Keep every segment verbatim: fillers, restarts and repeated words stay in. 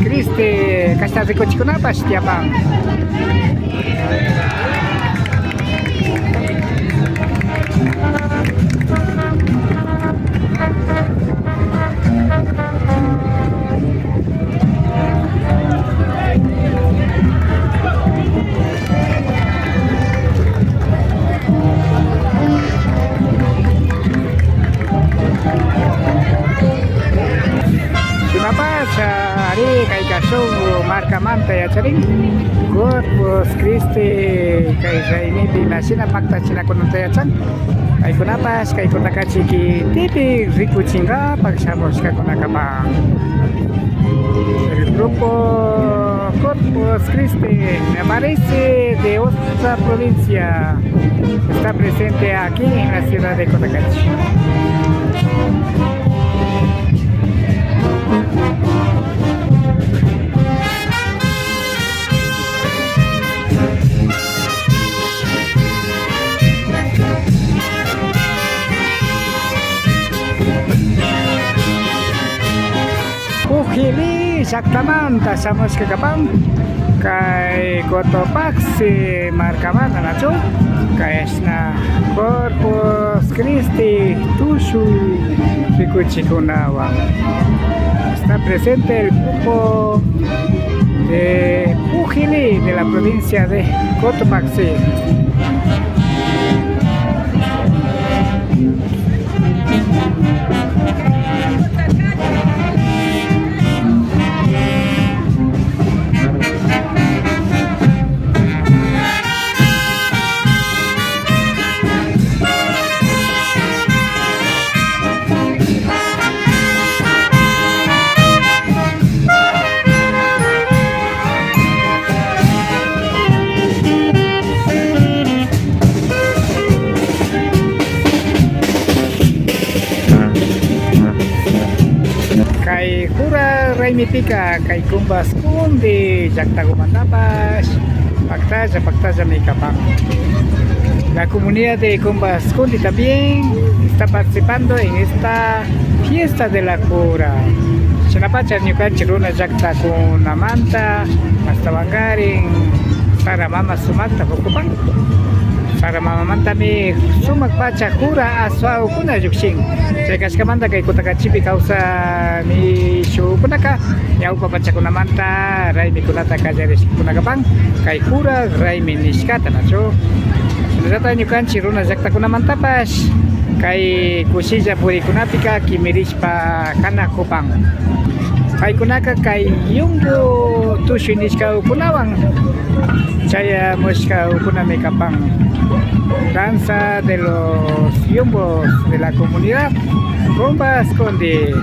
Cristi, kashna rikuchikunapash tiyapan. Shinapacha, ari, kayka shuk markamanta yacharin. Corpus Christi, kay raymipi imashina paktachinakunata yachan. Kaykunapash, kay Cotacachi kitipi rikuchinkapak shamushkakunakapak. El grupo Corpus Christi, me parece, de otra provincia, está presente aquí en la ciudad de Cotacachi. Pujilí llaktamanta shamushka kapan, kay Cotopaxi markamanta, nachu? Kayshna Corpus Christi tushuy rikuchikunawan. Está presente el grupo de Pujilí de la provincia de Cotopaxi. Kay Jura raymipika kay Cumbascundi llaktakumantapash paktalla, paktallami kapan. La comunidad de Cumbascundi también está participando en esta fiesta de la Jura. Shinapacha ñukanchik runa llaktakunamanta ashtawankarin sara mama sumakta pukupan. Sara mamamantami sumak pacha Jura aswakuna llukshin. Chay kashkamanta kay Cotacachipi kawsak mishukunaka ñawpa pachakunamanta raymikunata kallarishkakuna kapan, kay Jura raymi nishkata, nachu? Shinallata ñukanchik runa llaktakunamantapash kay kushilla purikunapika kimirish pa kanakupan. Paykunaka kay yumbu tushuy nishkakunawan chayamushkakunami kapan. Danza de los yumbos de la comunidad Cumbascundi.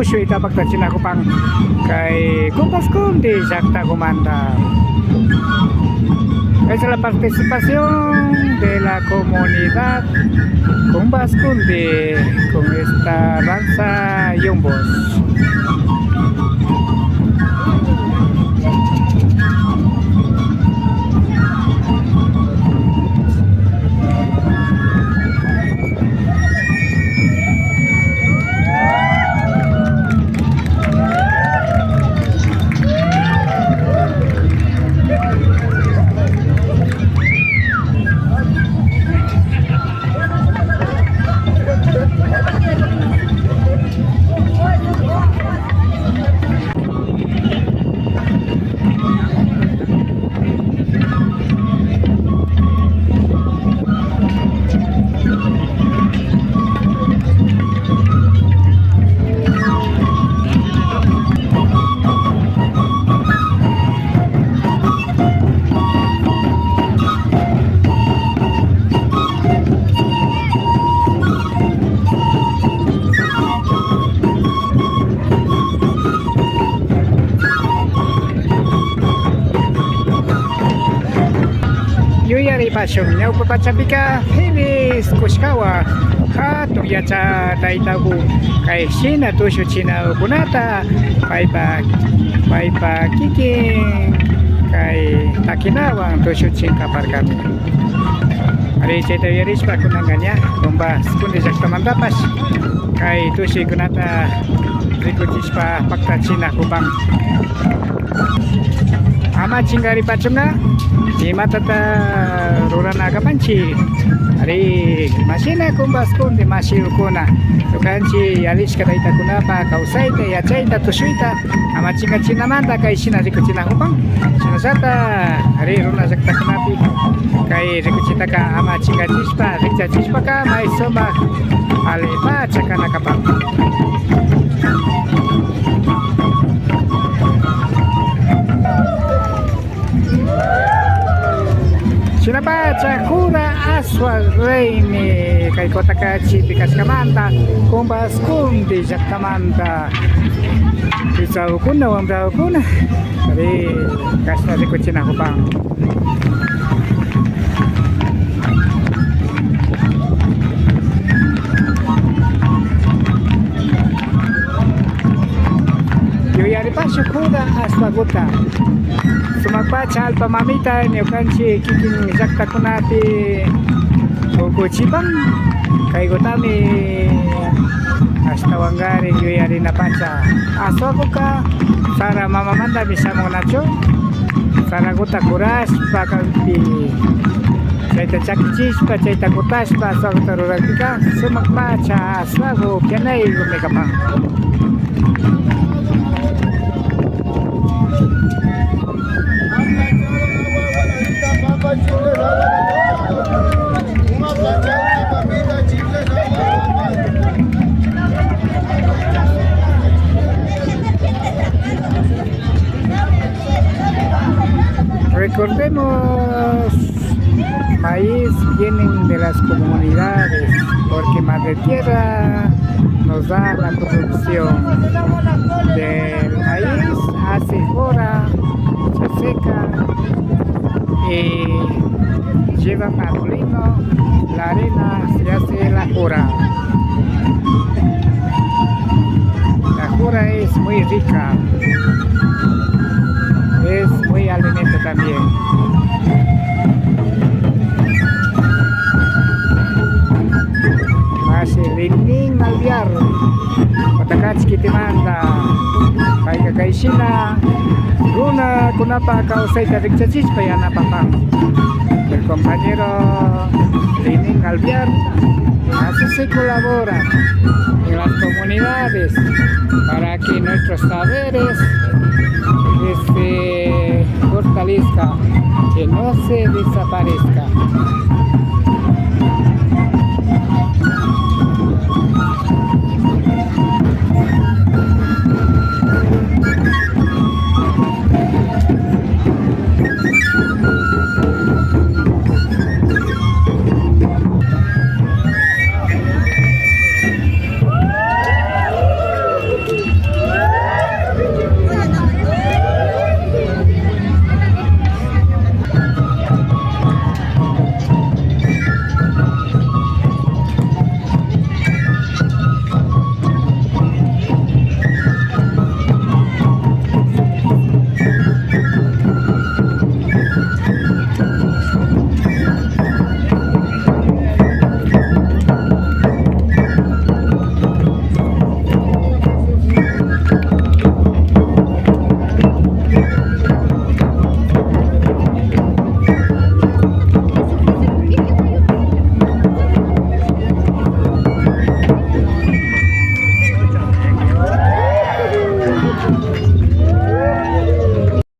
Shuyta paktachinakupan kay Cumbascundi llaktakumanta. Esa es la participación de la comunidad Cumbascundi con esta danza yumbos. Yuyaripashun, ñawpa pachapika feliz kushkawa hatun yacha taytaku kay shina tushuchinakunata paypa, paypa kikin kay takinawan tushuchin kaparkami. Ari, chayta yuyarishpa kunanka ña Cumbascundi llaktamantapash kay tushuykunata rikuchishpa paktachinakupan. Ama chinkaripachunka imatata rurana kapanchik. Ari, mashina Cumbascundi mashikuna, ñukanchik yalishka taytakunapa kawsayta, yachayta, tushuyta ama chinkachinamanta kay shina rikuchinakupan. Shinallata, ari, runa llaktakunapi kay rikuchitaka ama chinkachishpa, rikchachishpaka may sumak allipacha kana kapan. Shinapacha kura aswak reymi kay Cotacachipi kashkamanta, Cumbascundi llaktamanta, pichawkuna, wambrawkuna, ari, kashna rikuchinakupan. Yuyaripashun kura aswakuta. Sumak pacha allpa mamita ñukanchik kikin llaktakunapi ukuchipan. Kaykutami ashtawankarin yuyarina pacha. Aswakuka sara mamamantami shamun nachu. Sarakuta kurashpa kaypi chayta chakichishpa, chayta kutashpa aswakuta rurakpika sumak pacha aswaku upyanaykumi kapan. Recordemos, maíz vienen de las comunidades, porque madre tierra nos da la producción del maíz, hace jora, se seca y llevan a molino la arena, se hace la jora. La jora es muy rica, es muy alimento también. Mashi Lenín Alvear, Cotacachi kitimanta, payka kay shina runakunapa kawsayta rikchachishpa yanapapan. El compañero Lenín Alvear así se colabora en las comunidades para que nuestros saberes, este, fortalezca, que no se desaparezca.